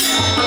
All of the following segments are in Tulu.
Thank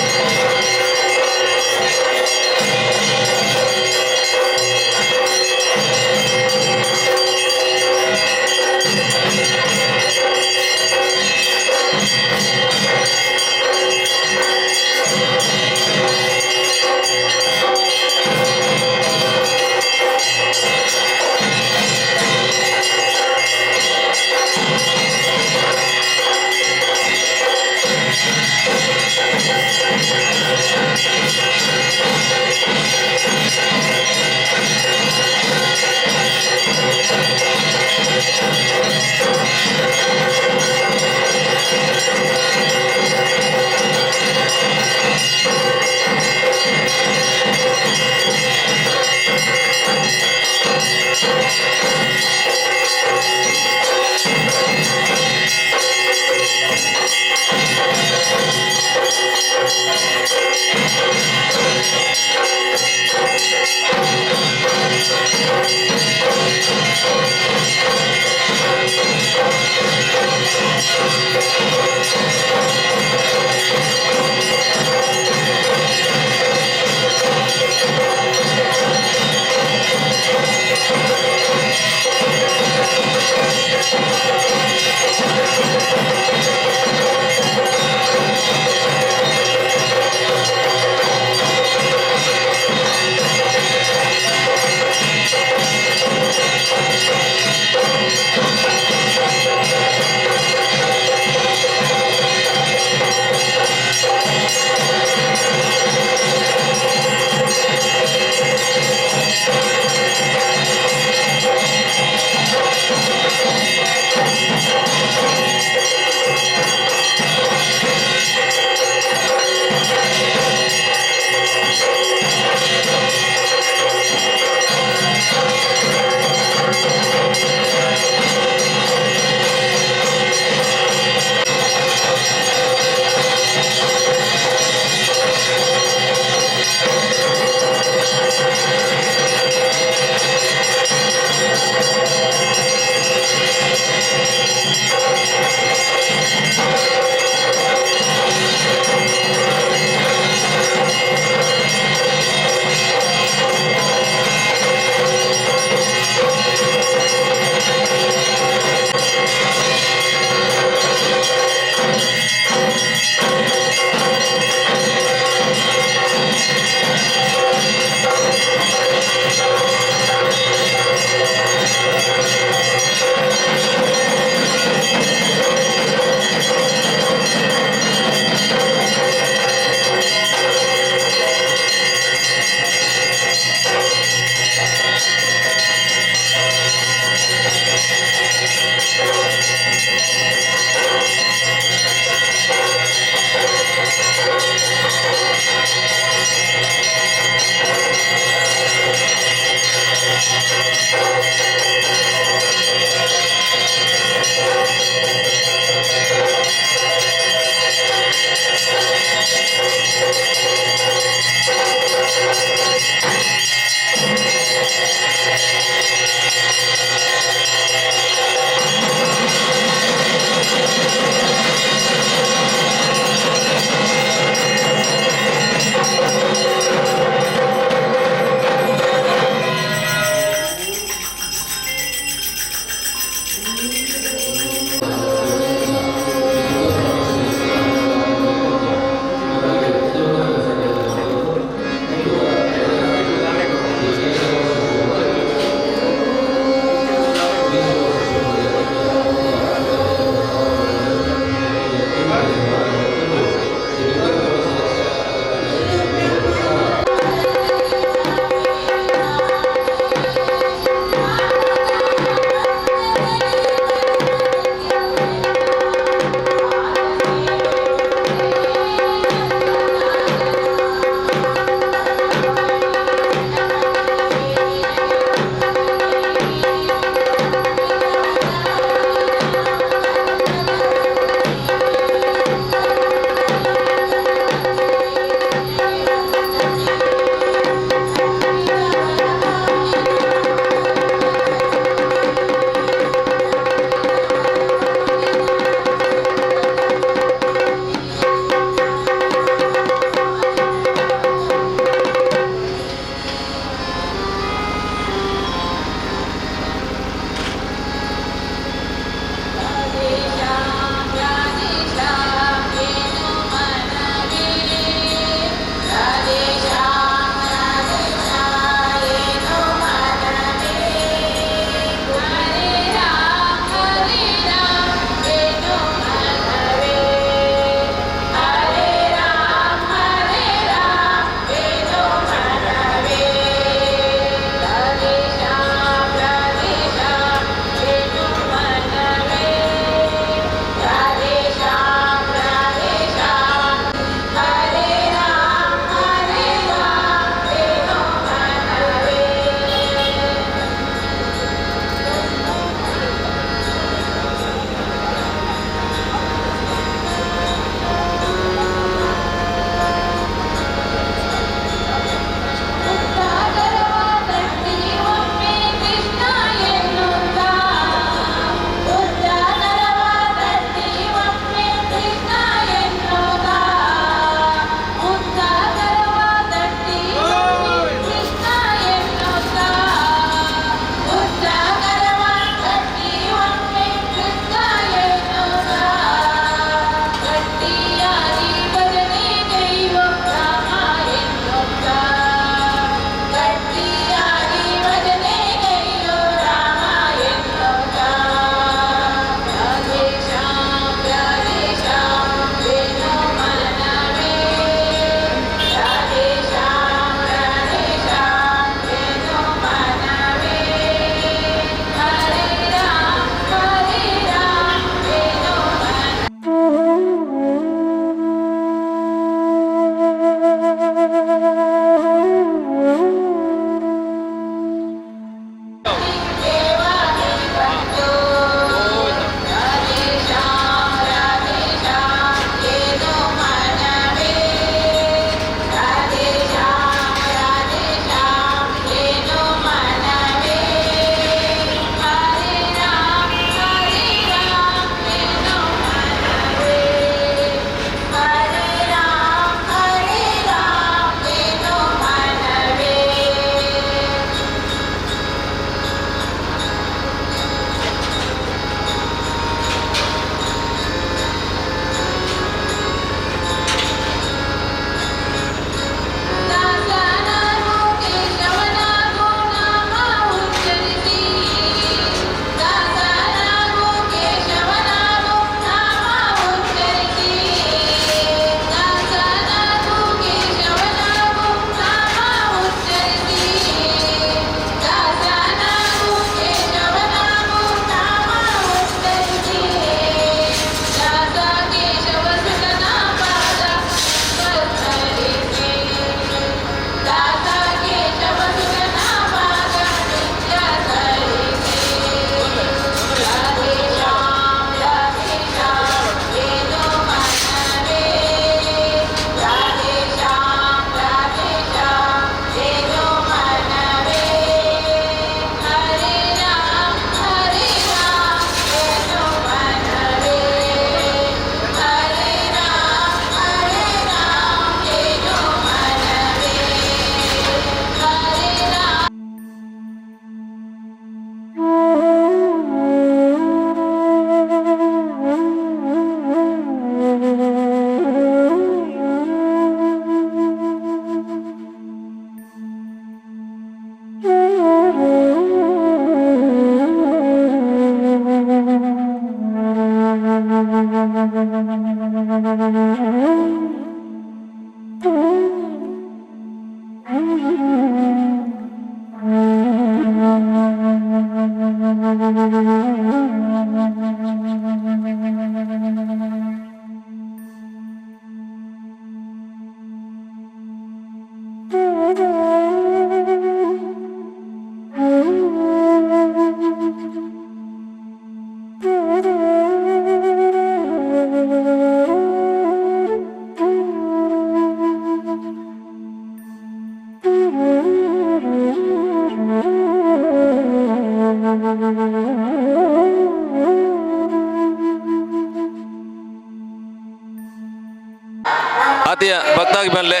ಆತಿಯ ಭಕ್ತಾಭಿಮಾನಿಲೆ,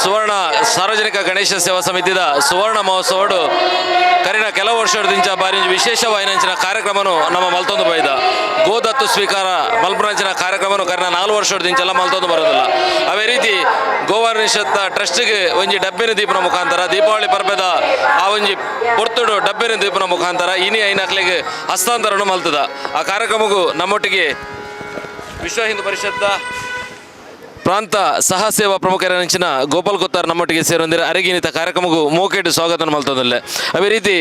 ಸುವರ್ಣ ಸಾರ್ವಜನಿಕ ಗಣೇಶ ಸೇವಾ ಸಮಿತಿದ ಸುವರ್ಣ ಮಹೋತ್ಸವಡು ಕರಿನ ಕೆಲವು ವರ್ಷದಿಂಚ ಬಾರಿ ವಿಶೇಷವಾಯಿನಂಚಿನ ಕಾರ್ಯಕ್ರಮನು ನಮ್ಮ ಮಲ್ತೊಂದು ಬೈದ. ಗೋದತ್ತು ಸ್ವೀಕಾರ ಮಲ್ಪುನಂಚಿನ ಕಾರ್ಯಕ್ರಮನು ಕರಿನ 4 ವರ್ಷದಿಂಚೆಲ್ಲ ಮಲ್ತೊಂದು ಬರೋದಿಲ್ಲ. ಅದೇ ರೀತಿ ಗೋವಾ ನಿಷೇಧ ಟ್ರಸ್ಟ್ಗೆ ಒಂಜಿ ಡಬ್ಬಿನ ದೀಪನ ಮುಖಾಂತರ ದೀಪಾವಳಿ ಪರ್ಬದ ಆ ಒಂಜಿ ಪೊರ್ತುಡು ಡಬ್ಬಿನ ದೀಪನ ಮುಖಾಂತರ ಇನಿ ಐನಕ್ಲೆಗ್ ಹಸ್ತಾಂತರನು ಮಲ್ತದ. ಆ ಕಾರ್ಯಕ್ರಮಕ್ಕೂ ನಮ್ಮೊಟ್ಟಿಗೆ ವಿಶ್ವ ಹಿಂದೂ ಪರಿಷತ್ ಪ್ರಾಂತ ಸಹ ಸೇವಾ ಪ್ರಮುಖರಂಚಿನ ಗೋಪಾಲ್ ಕೊತ್ತಾರ್ ನಮ್ಮೊಟ್ಟಿಗೆ ಸೇರೊಂದಿರ. ಅರೆಗಿನಿತ ಕಾರ್ಯಕ್ರಮಕ್ಕೂ ಮೋಕೆಟ್ ಸ್ವಾಗತ ಮಲ್ತೊಂದಿಲ್ಲ. ಅದೇ ರೀತಿ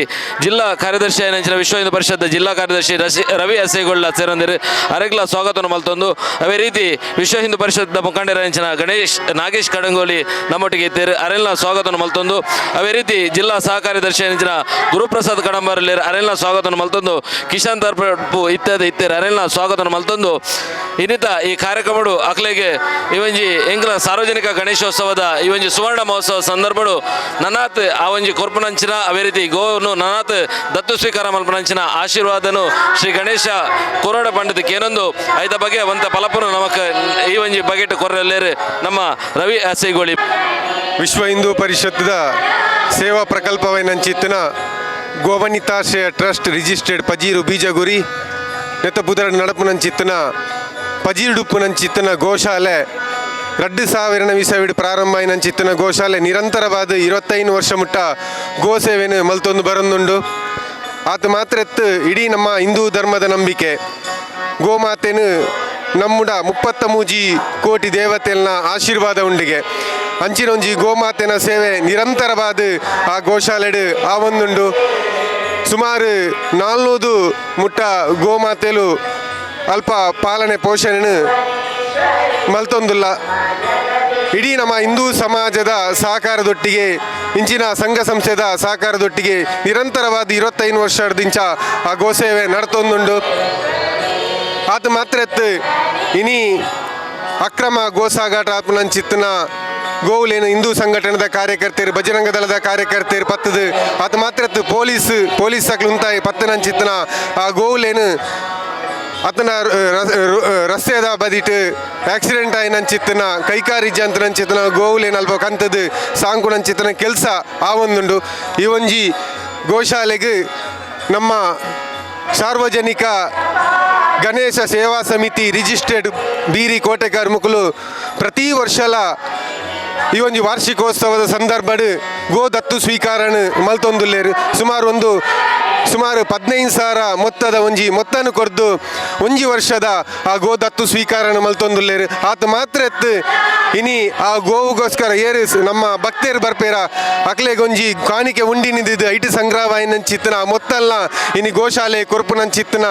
ಜಿಲ್ಲಾ ಕಾರ್ಯದರ್ಶಿ ನಂಚಿನ ವಿಶ್ವ ಹಿಂದೂ ಪರಿಷತ್ ಜಿಲ್ಲಾ ಕಾರ್ಯದರ್ಶಿ ರವಿ ಅಸೇಗೊಳ್ಳ ಸೇರೊಂದಿರು, ಅರೆಗ್ಲ ಸ್ವಾಗತವನ್ನು ಮಲ್ತೊಂದು. ಅದೇ ರೀತಿ ವಿಶ್ವ ಹಿಂದೂ ಪರಿಷತ್ ಮುಖಂಡರಂಚಿನ ಗಣೇಶ್ ನಾಗೇಶ್ ಕಡಂಗೋಲಿ ನಮ್ಮೊಟ್ಟಿಗೆ ಇದ್ದೇರು, ಅರೆಲ್ಲ ಸ್ವಾಗತವನ್ನು ಮಲ್ತೊಂದು. ಅದೇ ರೀತಿ ಜಿಲ್ಲಾ ಸಹ ಕಾರ್ಯದರ್ಶಿ ನಂಚಿನ ಗುರುಪ್ರಸಾದ್ ಕಡಂಬರಲ್ಲೇರು, ಅರೆಲ್ಲ ಸ್ವಾಗತವನ್ನು ಮಲ್ತೊಂದು. ಕಿಶಾನ್ ತರ್ಪು ಇತ್ಯಾದಿ ಇತ್ತೇರು, ಅರೆಲ್ಲ ಸ್ವಾಗತವನ್ನು ಮಲ್ತೊಂದು. ಇನ್ನಿತ ಈ ಕಾರ್ಯಕ್ರಮಡು ಅಕ್ಲೆಗೆ ಇವಂಜಿ ಎಂಗ್ಲ ಸಾರ್ವಜನಿಕ ಗಣೇಶೋತ್ಸವದ ಈ ಒಂಜಿ ಸುವರ್ಣ ಮಹೋತ್ಸವ ಸಂದರ್ಭಡು ನನಾತ್ ಆ ಒಂಜಿ ಕೊರ್ಪುನಂಚಿನ, ಅದೇ ರೀತಿ ಗೋವನ್ನು ನನಾತ್ ದತ್ತು ಸ್ವೀಕಾರ ಮಲ್ಪನಂಚಿನ ಆಶೀರ್ವಾದನು ಶ್ರೀ ಗಣೇಶ ಕೊರೋಡ ಪಂಡಿತಕ್ಕೆ ಏನೊಂದು ಐತ ಬಗ್ಗೆ ಒಂತ ಫಲಪುನು ನಮಕ್ ಈ ಒಂಜಿ ಬಗೆಟ್ ಕೊರ್ರೆಲ್ಲೇರು ನಮ್ಮ ರವಿ ಅಸೈಗೋಳಿ. ವಿಶ್ವ ಹಿಂದೂ ಪರಿಷತ್ದ ಸೇವಾ ಪ್ರಕಲ್ಪವೈನಂಚಿತ್ತಿನ ಗೋವನಿತಾಶ್ರಯ ಟ್ರಸ್ಟ್ ರಿಜಿಸ್ಟರ್ಡ್ ಪಜೀರು ಬೀಜಗುರಿ ನೆತ್ತ ಪುದರ ನಡಪುನಂಚಿತ್ತಿನ ಪಜೀರುಡುಪ್ಪುನಂಚಿತ್ತಿನ ಗೋಶಾಲೆ, 2000ನ ವಿಸವಿಡ್ ಪ್ರಾರಂಭ ಆಯಿನಂಚಿತ್ತಿನ ಗೋಶಾಲೆ ನಿರಂತರವಾದ 25 ವರ್ಷ ಮುಟ್ಟ ಗೋಸೇವೆನು ಮಲ್ತೊಂದು ಬರೊಂದುಂಡು. ಆತ ಮಾತ್ರ ಎತ್ತು ಇಡೀ ನಮ್ಮ ಹಿಂದೂ ಧರ್ಮದ ನಂಬಿಕೆ ಗೋಮಾತೆನು ನಮ್ಮುಡ 33 ಕೋಟಿ ದೇವತೆಲ್ನ ಆಶೀರ್ವಾದ ಉಂಡಿಗೆ. ಅಂಚಿನೊಂಜಿ ಗೋಮಾತೆನ ಸೇವೆ ನಿರಂತರವಾದ ಆ ಗೋಶಾಲೆಡು ಆ ಒಂದುಂಡು. ಸುಮಾರು 400 ಮುಟ್ಟ ಗೋಮಾತೆಲು ಅಲ್ಪ ಪಾಲನೆ ಪೋಷಣೆ ಮಲ್ತೊಂದುಲ್ಲ. ಇಡೀ ನಮ್ಮ ಹಿಂದೂ ಸಮಾಜದ ಸಹಕಾರದೊಟ್ಟಿಗೆ, ಇಂಚಿನ ಸಂಘ ಸಂಸ್ಥೆದ ಸಹಕಾರದೊಟ್ಟಿಗೆ ನಿರಂತರವಾದ 25 ವರ್ಷದಿಂಚ ಆ ಗೋಸೇವೆ ನಡ್ತೊಂದುಂಡು. ಆತ ಮಾತ್ರ ಎತ್ತು ಇನಿ ಅಕ್ರಮ ಗೋಸಾಗಾಟ ಆಪುನಂಚಿತ್ತಿನ ಗೋವುಲೇನು ಹಿಂದೂ ಸಂಘಟನೆದ ಕಾರ್ಯಕರ್ತರು, ಬಜರಂಗ ದಳದ ಕಾರ್ಯಕರ್ತರು ಪತ್ತದು. ಆತ ಮಾತ್ರ ಎತ್ತು ಪೊಲೀಸ್ ಪೊಲೀಸ್ ಅಕ್ಲು ಉಂತಾಯಿ ಪತ್ತನಂಚಿತ್ತಿನ ಆ ಗೋವುಲೇನು ಅತನ ರಸ್ತೆದ ಬದಿಟ್ ಆಕ್ಸಿಡೆಂಟ್ ಆಯಿನಂಚಿತ್ತಿನ, ಕೈಕಾರಿ ನಂಚಿತ್ತಿನ ಗೋವುಲೇನು ಅಲ್ಪ ಕಂತದು ಸಾಂಕುನಂಚಿತ್ತಿನ ಕೆಲಸ ಆ ಒಂದುಂಡು. ಈ ಒಂಜಿ ಗೋಶಾಲೆಗೆ ನಮ್ಮ ಸಾರ್ವಜನಿಕ ಗಣೇಶ ಸೇವಾ ಸಮಿತಿ ರಿಜಿಸ್ಟರ್ಡ್ ಬೀರಿ ಕೋಟೆಕಾರ್ ಮುಕುಲು ಪ್ರತಿ ವರ್ಷಲ ಈ ಒಂಜಿ ವಾರ್ಷಿಕೋತ್ಸವದ ಸಂದರ್ಭಡ್ ಗೋದತ್ತು ಸ್ವೀಕಾರಣ ಮಲ್ತೊಂದುಲ್ಲೇರು. ಸುಮಾರು 15,000 ಮೊತ್ತದ ಒಂಜಿ ಮೊತ್ತನು ಕೊರ್ದು ಒಂಜಿ ವರ್ಷದ ಆ ಗೋದತ್ತು ಸ್ವೀಕಾರಣ ಮಲ್ತೊಂದುಲ್ಲೇರು. ಆತ ಮಾತ್ರ ಎತ್ತು ಇನಿ ಆ ಗೋವುಗೋಸ್ಕರ ಏರು ನಮ್ಮ ಭಕ್ತರು ಬರ್ಪೇರ, ಅಕ್ಲೆಗೊಂಜಿ ಕಾಣಿಕೆ ಉಂಡಿ ನಿಂದಿದ್ದು ಐಟು ಸಂಗ್ರಹವಾಯಿನಂಚಿತ್ತನ ಆ ಮೊತ್ತಲ್ಲ ಇನಿ ಗೋಶಾಲೆ ಕೊರ್ಪುನಂಚಿತ್ತನ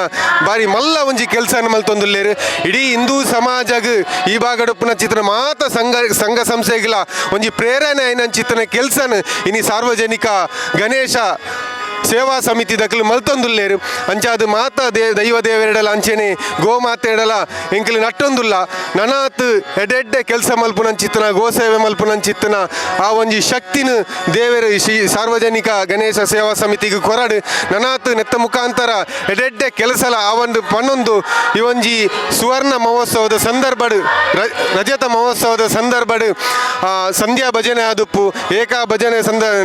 ಬಾರಿ ಮಲ್ಲ ಒಂಜಿ ಕೆಲಸ ಮಲ್ತೊಂದುಲ್ಲೇರು. ಇಡೀ ಹಿಂದೂ ಸಮಾಜಗ್ ಈ ಭಾಗಡುಪ್ಪುನ ಚಿತ್ರ ಮಾತ ಸಂಘ ಸಂಘ ಸಂಸ್ಥೆಗಳ ಒಂಜಿ ಪ್ರೇರಣೆ ಆಯಿನಂಚಿತ್ತನ ಕೆಲಸನ ಇನಿ ಸಾರ್ವಜನಿಕ ಗಣೇಶ ಸೇವಾ ಸಮಿತಿ ದಕ್ಲು ಮಲ್ತೊಂದುಲ್ಲೇರು. ಅಂಚಾದ ಮಾತ ದೈವ ದೇವರೆಡಲ ಅಂಚೆನೆ ಗೋಮಾತೆಡಲ ಎಂಕಲು ನಟ್ಟೊಂದುಲ್ಲ. ನನಾತ್ ಎಡೆಡ್ಡೆ ಕೆಲಸ ಮಲ್ಪುನಂಚಿತ್ತನ, ಗೋಸೇವೆ ಮಲ್ಪುನಂಚಿತ್ತನ ಆ ಒಂಜಿ ಶಕ್ತಿನ ದೇವರು ಶ್ರೀ ಸಾರ್ವಜನಿಕ ಗಣೇಶ ಸೇವಾ ಸಮಿತಿಗೆ ಕೊರಡು. ನನಾತ್ ನೆತ್ತ ಮುಖಾಂತರ ಎಡೆಡ್ಡೆ ಕೆಲಸಲ ಆ ಒಂದು ಪನ್ನೊಂದು ಈ ಒಂಜಿ ಸುವರ್ಣ ಮಹೋತ್ಸವದ ಸಂದರ್ಭಡ್, ರಜತ ಮಹೋತ್ಸವದ ಸಂದರ್ಭಡ್, ಸಂಧ್ಯಾ ಭಜನೆ ಆದುಪ್ಪು, ಏಕಾ ಭಜನೆ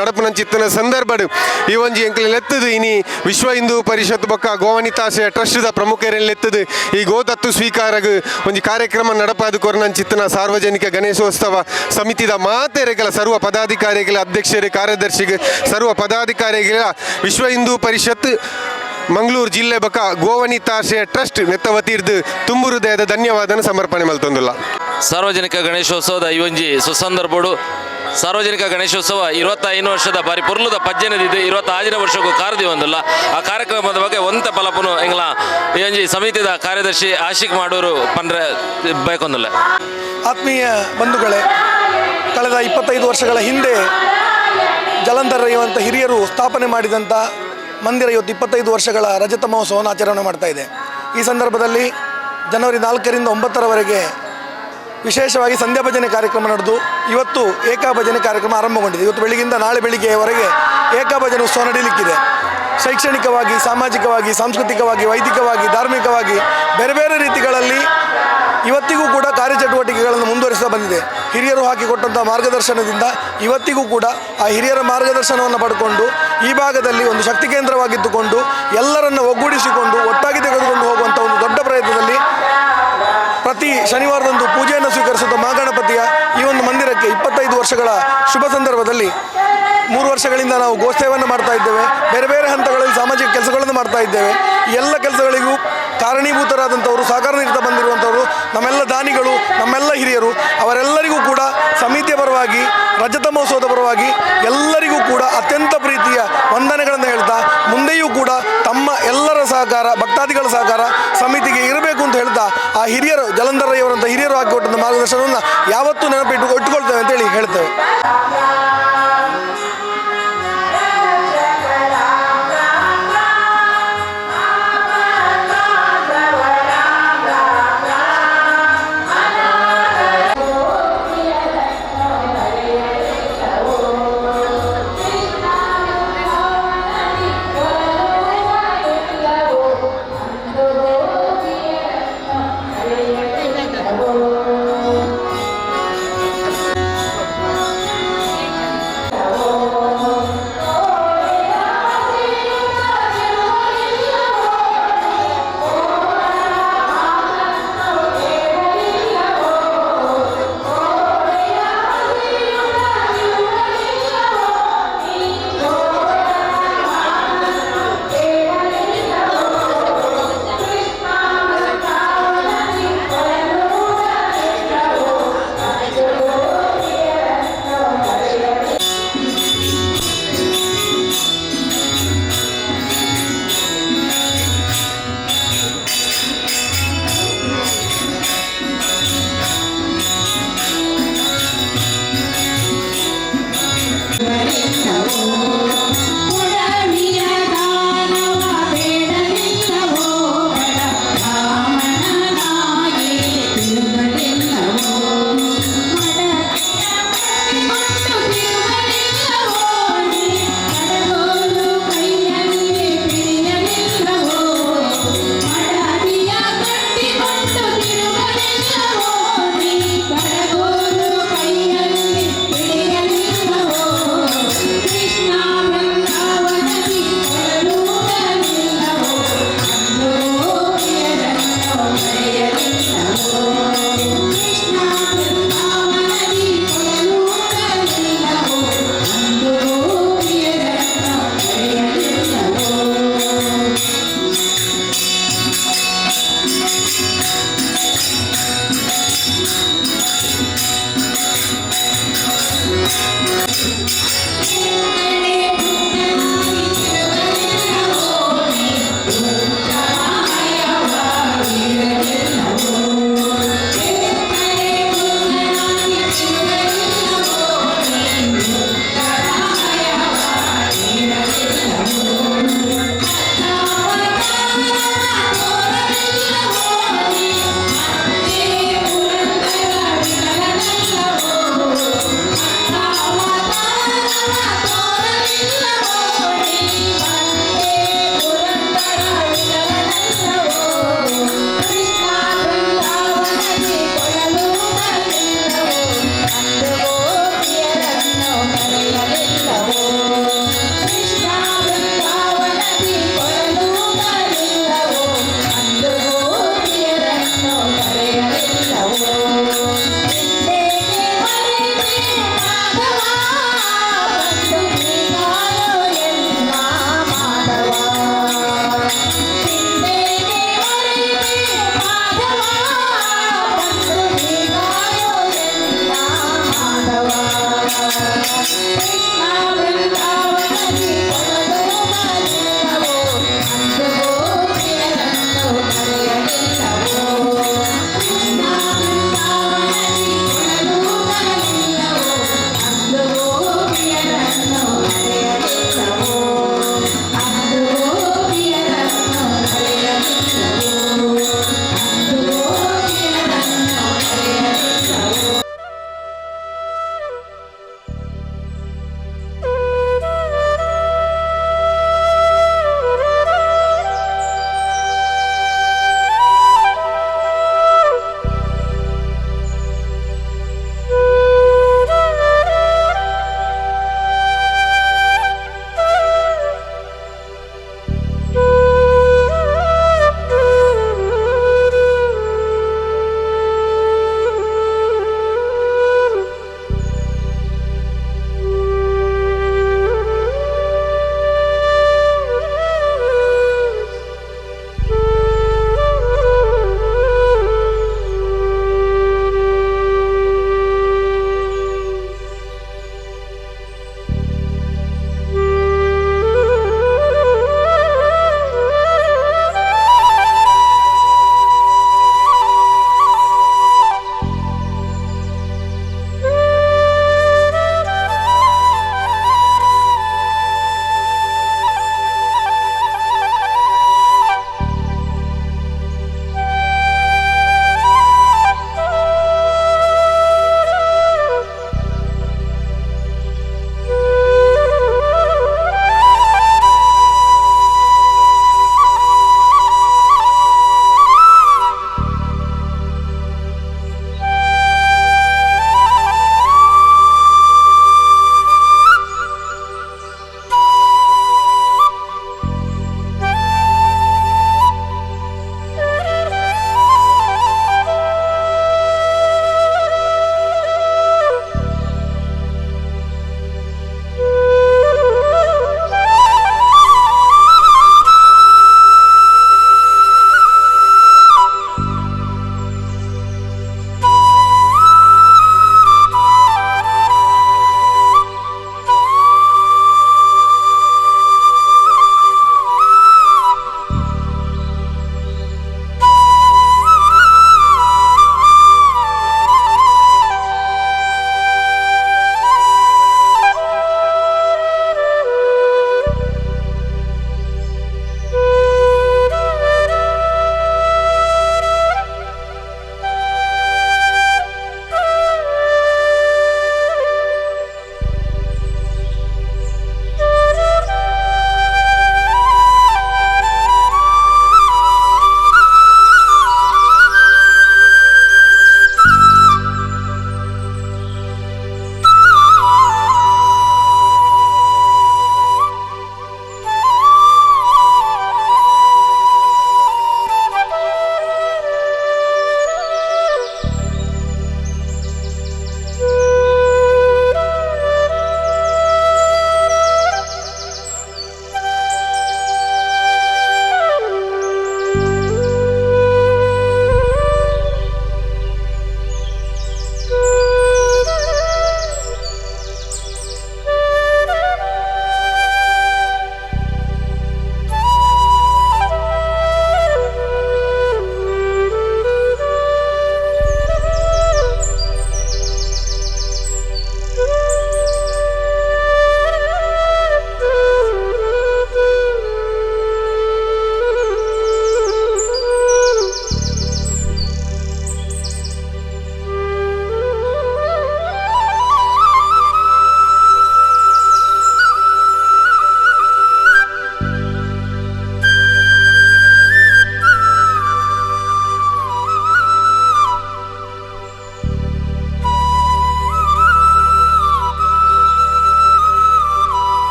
ನಡಪುನಂಚಿತ್ತನ ಸಂದರ್ಭಡ್ ಈ ಒಂಜಿ ಎಂಕಲ್ ಲೆತ್ತದು ಇನಿ ವಿಶ್ವ ಹಿಂದೂ ಪರಿಷತ್ ಬೊಕ್ಕ ಗೋವನಿತಾಶಯ ಟ್ರಸ್ಟ್ದ ಪ್ರಮುಖರೆಲ್ಲೆತ್ತದು ಈ ಗೋದತ್ತು ಸ್ವೀಕಾರಗ್ ಒಂಜಿ ಕಾರ್ಯಕ್ರಮ ನಡಪಾದು ಕೊರ್ನಂಚಿತ್ತನ ಸಾರ್ವಜನಿಕ ಗಣೇಶೋತ್ಸವ ಸಮಿತಿದ ಮಾತೆರೆಗಳ ಸರ್ವ ಪದಾಧಿಕಾರಿಗಳ, ಅಧ್ಯಕ್ಷರು, ಕಾರ್ಯದರ್ಶಿಗೆ, ಸರ್ವ ಪದಾಧಿಕಾರಿಗಳ ವಿಶ್ವ ಹಿಂದೂ ಪರಿಷತ್ ಮಂಗಳೂರು ಜಿಲ್ಲೆ ಬೊಕ್ಕ ಗೋವನಿತಾಶಯ ಟ್ರಸ್ಟ್ ನೆತ್ತ ವತಿರ್ದು ತುಂಬು ಹೃದಯದ ಧನ್ಯವಾದನ ಸಮರ್ಪಣೆ ಮಲ್ತೊಂದುಲ್ಲ. ಸಾರ್ವಜನಿಕ ಗಣೇಶೋತ್ಸವದ ಈ ಒಂಜಿ ಸುಸಂದರ್ಭಡು ಸಾರ್ವಜನಿಕ ಗಣೇಶೋತ್ಸವ 25 ವರ್ಷದ ಬಾರಿ ಪೊರ್ಲುದ ಪಜ್ಜೆನದಿದ್ದು 26ನೇ ವರ್ಷಕ್ಕೂ ಕಾರದಿ ಒಂದಿಲ್ಲ. ಆ ಕಾರ್ಯಕ್ರಮದ ಬಗ್ಗೆ ಒಂತ ಫಲಪುನು ಎಂಗ್ಲ ಈ ಒಂಜಿ ಸಮಿತಿದ ಕಾರ್ಯದರ್ಶಿ ಆಶಿಕ್ ಮಾಡೂರು ಪಂಡ್ರೆ ಬೇಕೊಂದಿಲ್ಲ. ಆತ್ಮೀಯ ಬಂಧುಗಳೇ, ಕಳೆದ 25 ವರ್ಷಗಳ ಹಿಂದೆ ಜಲಂಧರ್ ಇರುವಂಥ ಹಿರಿಯರು ಸ್ಥಾಪನೆ ಮಾಡಿದಂಥ ಮಂದಿರ ಇವತ್ತು 25 ವರ್ಷಗಳ ರಜತ ಮಹೋತ್ಸವವನ್ನು ಆಚರಣೆ ಮಾಡ್ತಾ ಇದೆ. ಈ ಸಂದರ್ಭದಲ್ಲಿ ಜನವರಿ 4ರಿಂದ 9ರವರೆಗೆ ವಿಶೇಷವಾಗಿ ಸಂಧ್ಯಾ ಭಜನೆ ಕಾರ್ಯಕ್ರಮ ನಡೆದು, ಇವತ್ತು ಏಕಾ ಭಜನೆ ಕಾರ್ಯಕ್ರಮ ಆರಂಭಗೊಂಡಿದೆ. ಇವತ್ತು ಬೆಳಿಗ್ಗೆಯಿಂದ ನಾಳೆ ಬೆಳಿಗ್ಗೆಯವರೆಗೆ ಏಕಾ ಭಜನೆ ಉತ್ಸವ ನಡೀಲಿಕ್ಕಿದೆ. ಶೈಕ್ಷಣಿಕವಾಗಿ, ಸಾಮಾಜಿಕವಾಗಿ, ಸಾಂಸ್ಕೃತಿಕವಾಗಿ, ವೈದಿಕವಾಗಿ, ಧಾರ್ಮಿಕವಾಗಿ ಬೇರೆ ಬೇರೆ ರೀತಿಗಳಲ್ಲಿ ಇವತ್ತಿಗೂ ಕೂಡ ಕಾರ್ಯಚಟುವಟಿಕೆಗಳನ್ನು ಮುಂದುವರಿಸ್ತಾ ಬಂದಿದೆ. ಹಿರಿಯರು ಹಾಕಿಕೊಟ್ಟಂಥ ಮಾರ್ಗದರ್ಶನದಿಂದ ಇವತ್ತಿಗೂ ಕೂಡ ಆ ಹಿರಿಯರ ಮಾರ್ಗದರ್ಶನವನ್ನು ಪಡ್ಕೊಂಡು ಈ ಭಾಗದಲ್ಲಿ ಒಂದು ಶಕ್ತಿ ಕೇಂದ್ರವಾಗಿದ್ದುಕೊಂಡು, ಎಲ್ಲರನ್ನು ಒಗ್ಗೂಡಿಸಿಕೊಂಡು, ಒಟ್ಟಾಗಿ ತೆಗೆದುಕೊಂಡು ಹೋಗುವಂಥ ಒಂದು ದೊಡ್ಡ ಪ್ರಯತ್ನದಲ್ಲಿ ಪ್ರತಿ ಶನಿವಾರದಂದು ಪೂಜೆಯನ್ನು ಸ್ವೀಕರಿಸುತ್ತ ಮಹಾಗಣಪತಿಯ ಈ ಒಂದು ಮಂದಿರಕ್ಕೆ 25 ವರ್ಷಗಳ ಶುಭ ಸಂದರ್ಭದಲ್ಲಿ 3 ವರ್ಷಗಳಿಂದ ನಾವು ಗೋಸೇವೆಯನ್ನು ಮಾಡ್ತಾ ಇದ್ದೇವೆ. ಬೇರೆ ಬೇರೆ ಹಂತಗಳಲ್ಲಿ ಸಾಮಾಜಿಕ ಕೆಲಸಗಳನ್ನು ಮಾಡ್ತಾ ಇದ್ದೇವೆ. ಈ ಎಲ್ಲ ಕೆಲಸಗಳಿಗೂ ಕಾರಣೀಭೂತರಾದಂಥವರು, ಸಹಕಾರ ನೀಡುತ್ತಾ ಬಂದಿರುವಂಥವರು ನಮ್ಮೆಲ್ಲ ದಾನಿಗಳು, ನಮ್ಮೆಲ್ಲ ಹಿರಿಯರು. ಅವರೆಲ್ಲರಿಗೂ ಕೂಡ ಸಮಿತಿಯ ಪರವಾಗಿ, ರಜತ ಮಹೋತ್ಸವದ ಪರವಾಗಿ ಎಲ್ಲರಿಗೂ ಕೂಡ ಅತ್ಯಂತ ಪ್ರೀತಿಯ ವಂದನೆಗಳನ್ನು ಹೇಳ್ತಾ, ಮುಂದೆಯೂ ಕೂಡ ತಮ್ಮ ಎಲ್ಲರ ಸಹಕಾರ, ಭಕ್ತಾದಿಗಳ ಸಹಕಾರ ಸಮಿತಿಗೆ ಇರಬೇಕು ಅಂತ ಹೇಳ್ತಾ, ಆ ಹಿರಿಯರು, ಜಲಂಧರಯ್ಯವರಂಥ ಹಿರಿಯರು ಹಾಕಿಕೊಟ್ಟಂಥ ಮಾರ್ಗದರ್ಶನವನ್ನು